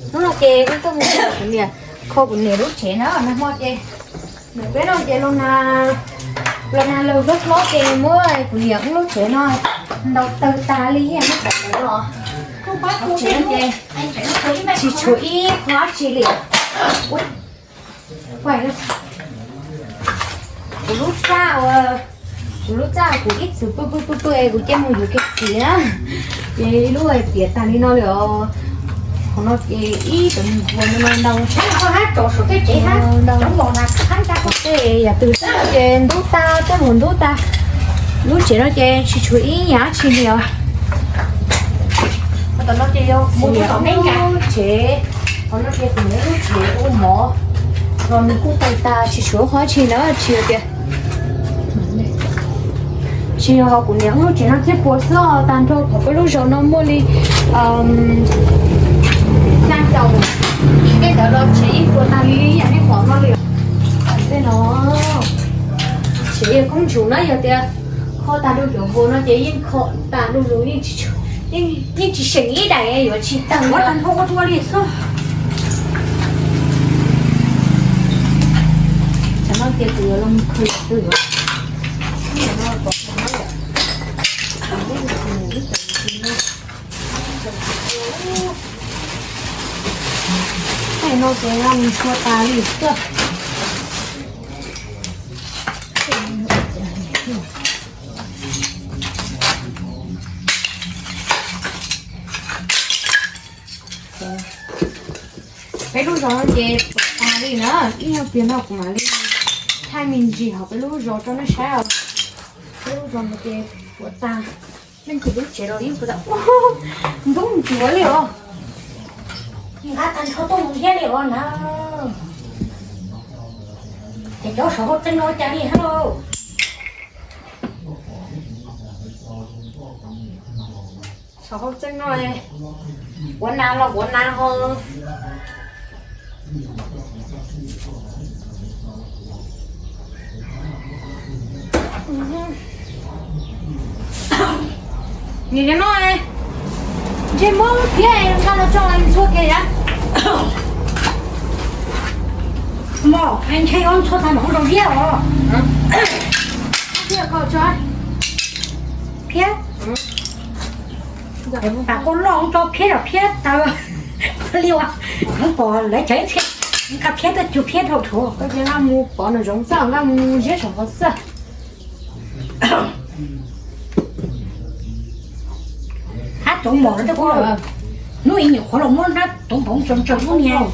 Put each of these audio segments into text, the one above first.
Hnub no ces wb tuaj mus kuv niam, kho kuv niam lub tsev na, nag hmo ces nws peb no ces los na, los na los hlob hlob ces muab kuv niam wb lub tsev no ntaus tawg tag li, muab tawg tawg no. Tsev no ces tsis tshuav ib qho dab tsi li. Kuv lub txaj, kuv lub txaj kuv ib txwm pw pw pw pw es kuv cia mus yuav kev txiv na, ces lub tiav tag li no li os. Qhov no ces ib cov npua no no ntau, ntau tej yam twg ces ntub tag, tej mus ntub tag. Lub tsev no ces tsis tshuav ib yam dab tsi li os. Lub tsev, qhov no ces kuv lub tsev ua mov los nws kuj tawg tag tsis tshuav qhov dab tsi na, tsis tias, tsis yog kuv niam lub tsev no thiaj puas xwb os, tag nrho peb lub zos no muaj li xya caum yim tej ntawd los tsev yeej puas tag li yam nej pom no li. Tej no tsev yog koob ntsuv na, yog tias kho tag rau cov vuas no ces yeej kho tag rau los yeej tsis seem ib daim yuav tsis tawg li xwb. Tam no ces kuv yuav los kho twg. Tej no ces nqa mus ntxhua tas li xwb. Peb lub zos no ces puas tas li na, ib nyuag pliag no kuv mam li thaij me ntsis hauv peb lub zos rau nej saib os. Peb lub zos no ces puas tas, leej twg lub tsev los yeej puas tas, ntub ncuav li os. Nqa tag nrho tuaj mus thiab li os na. Ces cov saum hauv txeeg no cas li hab lauj? Saum hauv txeeg no, quav nas los quav nas ho. Nim no ntsej muag thiab nqa los tso ntxhua kiag yam. Mog, ntshe yuav ntxhua tag mam zoo ziab os. Thiab ko tso, phiab. Tam koj loj tso phiab los phiab tawv li as. Pom lawv cov ib txhia nqa phiab tuaj cug phiab dhau rhuav. Koj cia nqa mus pov nws zoov xwb, nqa mus ziab saum qhov xwb. Hab tuv mom no tej kuv, hnub ib nyuam qhuav los muab hab tuv npoov tso ntsaws lub niag.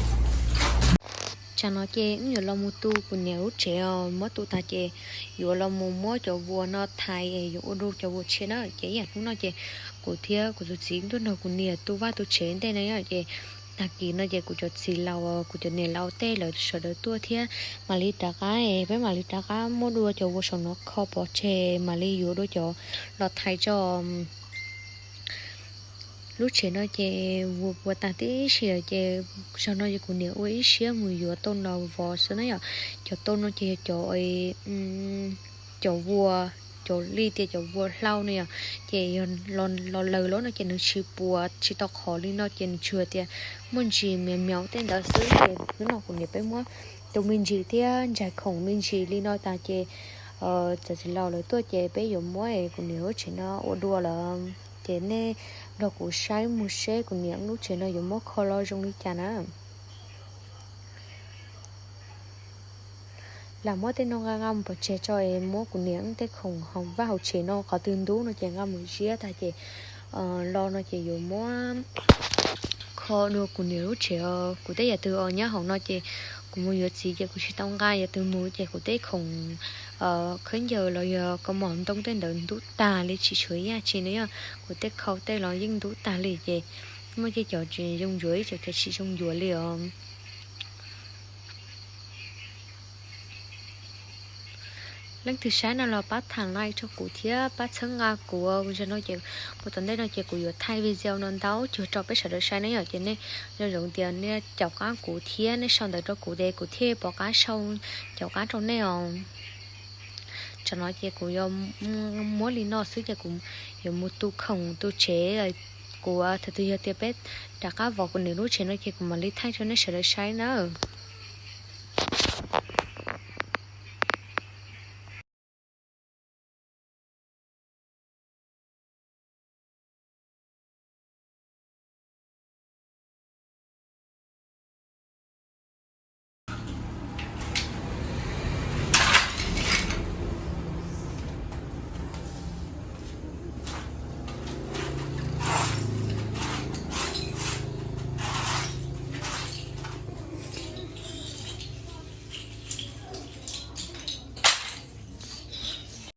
Tsam no ces wb yuav los mus tu kuv niam lub tsev os, muab tu tag ces yuav los mus muab cov vuas no thaiv es yuav ua dua cov vuas tshiab na. Ces ib yam hnub no ces kuv thiab kuv tus txiv tuaj nrog kuv niam tu vaj tu tsev ntej no ces tag kis no ces kuv cov txiv laus, kuv cov niam laus tej lawv sawv daws tuaj thiab mam li rov qab, peb mam li rov qab muab dua cov vuas saum no kho pov tseg mam li yuav dua cov los thaiv tso. Lub tsev no ces vuas puas tag tib si lawm ces zaum no ces kuv niam ua ib siab mus yuav tau no vov xwb na yom. Cov tau no ces yog cov, cov vuas, cov li tias cov vuas hlau no yom, ces yog los lawm lawm no ces nws tsis puas tsis tau qhov li no ces nws tsuas tias muaj ntsis miav miav tej ntawd xwb ces hnub no kuv niam peb muab tus me ntsis thiab ntsais khoom me ntsis li no tas ces cov txiv laus lawv tuaj ces peb yuav muab kuv niam lub tsev no ua dua lawm. Ces nej nrog kuv saib mus seb kuv niam lub tsev no yuav muab kho los zoo li cas na. Lam muab tej no nqa nqa mus pov tseg tso es muab kuv niam tej khoom hauv vaj hauv tsev no qhov twg ntub no ces nqa mus ziab tag ces los no ces yuav muab kho dua kuv niam lub tsev os. Kuv tej yam twg os nyob hauv no ces kuv mus yuav txiv ces kuv tsis tau nqa, yam twg mus ces kuv tej khoom khaub ncaws los yog kaus mom ntoo tej ntawd ntub tag li tsis tshuav ib yam tsi na yom. Kuv tej khau tej los yeej ntub tag li ces muaj tej cov tsis zoo yuav ib co cov tsis zoo yuav li os. Leej twg saib no los pab tham like rau kuv thiab pab txhawb nqa kuv. Zaum no ces kuv tom ntej no ces kuv yuav thaij video no ntau cuag rau peb sawv daws saib na yom. Ces nej zoo zoo tias nej caum qab kuv thiab nej sau ntawv rau kuv ces kuv thiaj pom qab sau caum qab rau nej os. Tsam no ces kuv yuav muab li no xwb ces kuv yuav mus tu khoom tu tsev kuv, thaum twg yog tias peb rov qab vov kuv nws lub tsev no ces kuv mam li thaij rau nej sawv daws saib nawb.